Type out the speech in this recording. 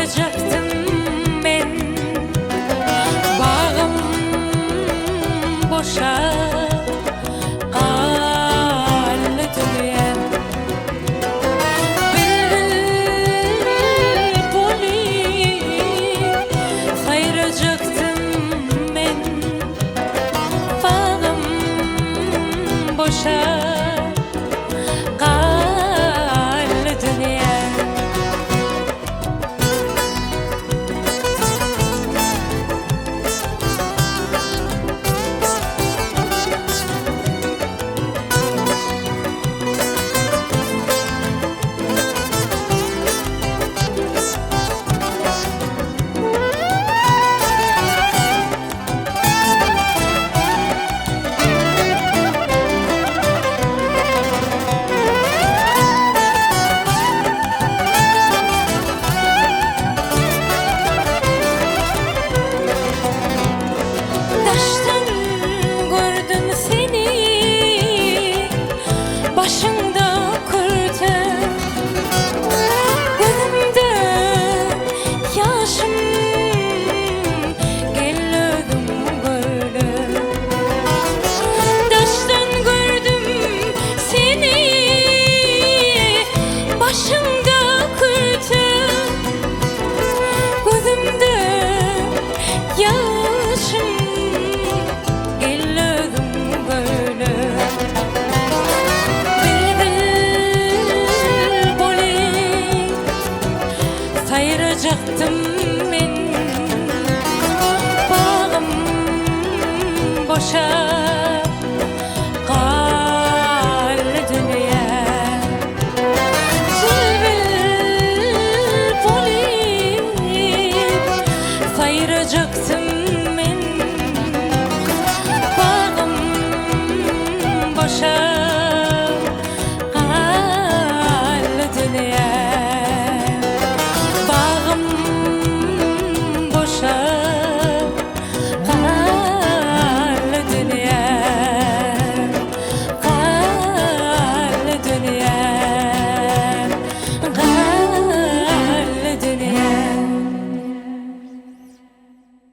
Saýrajakdym men. Bagym boşa galdy dünýä. Bilbil bolup saýrajakdym men. Bagym boşa galdy dünýä. Daşdan gördüm seni, başyňda kürte. Gözümde ýaşym, gel özüň görle. Daşdan gördüm seni, başyňda kürte. Gözümde ýaşym, gel özüň görle. Bilbil bolup saýrajakdym men. Bagym boşap galdy dünýä. Bilbil bolup saýrajakdym men. Bagym boşap.